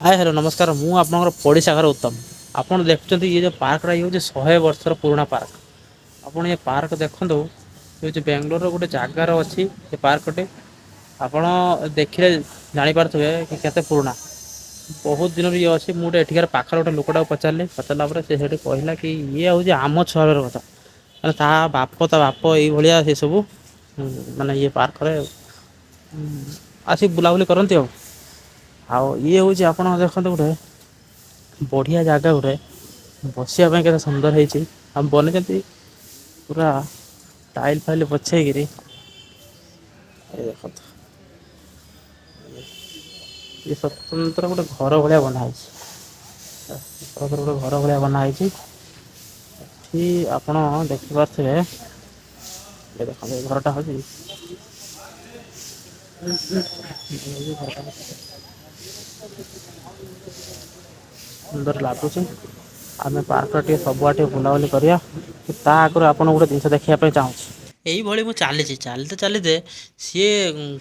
ହାଏ, hello, ନମସ୍କାର। ମୁଁ ଆପଣଙ୍କର ପଡ଼ିଶା ଘର ଉତ୍ତମ। ଆପଣ ଦେଖୁଛନ୍ତି, ଇଏ ଯେଉଁ ପାର୍କଟା, ଇଏ ହେଉଛି 100 ବର୍ଷର ପୁରୁଣା ପାର୍କ। ଆପଣ ଏ ପାର୍କ ଦେଖନ୍ତୁ। ଇଏ ହେଉଛି ବେଙ୍ଗଲୋରର ଗୋଟେ ଜାଗାର ଅଛି ଏ ପାର୍କଟେ। ଆପଣ ଦେଖିଲେ ଜାଣିପାରୁଥିବେ କି କେତେ ପୁରୁଣା, ବହୁତ ଦିନରୁ ଇଏ ଅଛି। ମୁଁ ଗୋଟେ ଏଠିକାର ପାଖରେ ଗୋଟେ ଲୋକଟାକୁ ପଚାରିଲି। ପଚାରିଲା ପରେ ସେ ସେଠି କହିଲା କି ଇଏ ହେଉଛି ଆମ ଛୁଆବେଳର କଥା, ମାନେ ତା ବାପ, ତା ବାପ ଏଇଭଳିଆ ସେସବୁ ମାନେ ଇଏ ପାର୍କରେ ଆସିକି ବୁଲାବୁଲି କରନ୍ତି। ଆଉ ଇଏ ହେଉଛି, ଆପଣ ଦେଖନ୍ତୁ, ଗୋଟେ ବଢ଼ିଆ ଜାଗା ଗୋଟେ ବସିବା ପାଇଁ। କେତେ ସୁନ୍ଦର ହେଇଛି ଆଉ ବନେଇଛନ୍ତି ପୁରା ଟାଇଲ୍ ଫାଇଲ୍ ପଛେଇକିରି। ଏ ଦେଖନ୍ତୁ, ଇଏ ସ୍ୱତନ୍ତ୍ର ଗୋଟେ ଘର ଭଳିଆ ବନା ହେଇଛି। ସ୍ୱତନ୍ତ୍ର ଗୋଟେ ଘର ଭଳିଆ ବନା ହେଇଛି। ଏଠି ଆପଣ ଦେଖିପାରୁଥିବେ, ଏ ଦେଖନ୍ତୁ, ଏ ଘରଟା ହେଉଛି, ଏ ଘରଟା ସୁନ୍ଦର ଲାଗୁଛି। ଆମେ ପାର୍କରେ ଟିକେ ସବୁଆଡ଼େ ଟିକେ ବୁଲାବୁଲି କରିବା। ତା ଆଗରୁ ଆପଣ ଗୋଟେ ଜିନିଷ ଦେଖିବା ପାଇଁ ଚାହୁଁଛି। ଏଇଭଳି ମୁଁ ଚାଲିଛି, ଚାଲିତେ ଚାଲିତେ ସିଏ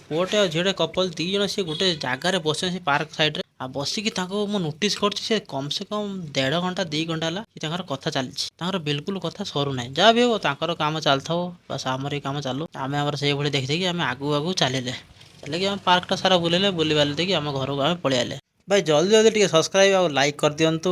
ପୁଅଟେ ଆଉ ଝିଅଟେ, କପଲ୍ 2 ଜଣ, ସିଏ ଗୋଟେ ଜାଗାରେ ବସିଛନ୍ତି ସେ ପାର୍କ ସାଇଡ଼ରେ। ଆଉ ବସିକି ତାଙ୍କୁ ମୁଁ ନୋଟିସ୍ କରୁଛି, ସେ କମ୍ ସେ କମ୍ ଦେଢ଼ ଘଣ୍ଟା 2 ଘଣ୍ଟା ହେଲା ସେ ତାଙ୍କର କଥା ଚାଲିଛି। ତାଙ୍କର ବିଲକୁଲ କଥା ସରୁନାହିଁ। ଯାହା ବି ହଉ, ତାଙ୍କର କାମ ଚାଲିଥାଉ, ବାସ୍ ଆମର ବି କାମ ଚାଲୁ। ଆମେ ଆମର ସେଇଭଳି ଦେଖିଦେଖି ଆମେ ଆଗକୁ ଆଗକୁ ଚାଲିଲେ। ଚାଲିକି ଆମେ ପାର୍କଟା ସାରା ବୁଲିଲେ। ବୁଲିବାଲି ଦେଇକି ଆମ ଘରକୁ ଆମେ ପଳେଇ ଆଇଲେ। ଭାଇ, ଜଲ୍ଦି ଜଲ୍ଦି ଟିକେ ସବସ୍କ୍ରାଇବ୍ ଆଉ ଲାଇକ୍ କରିଦିଅନ୍ତୁ।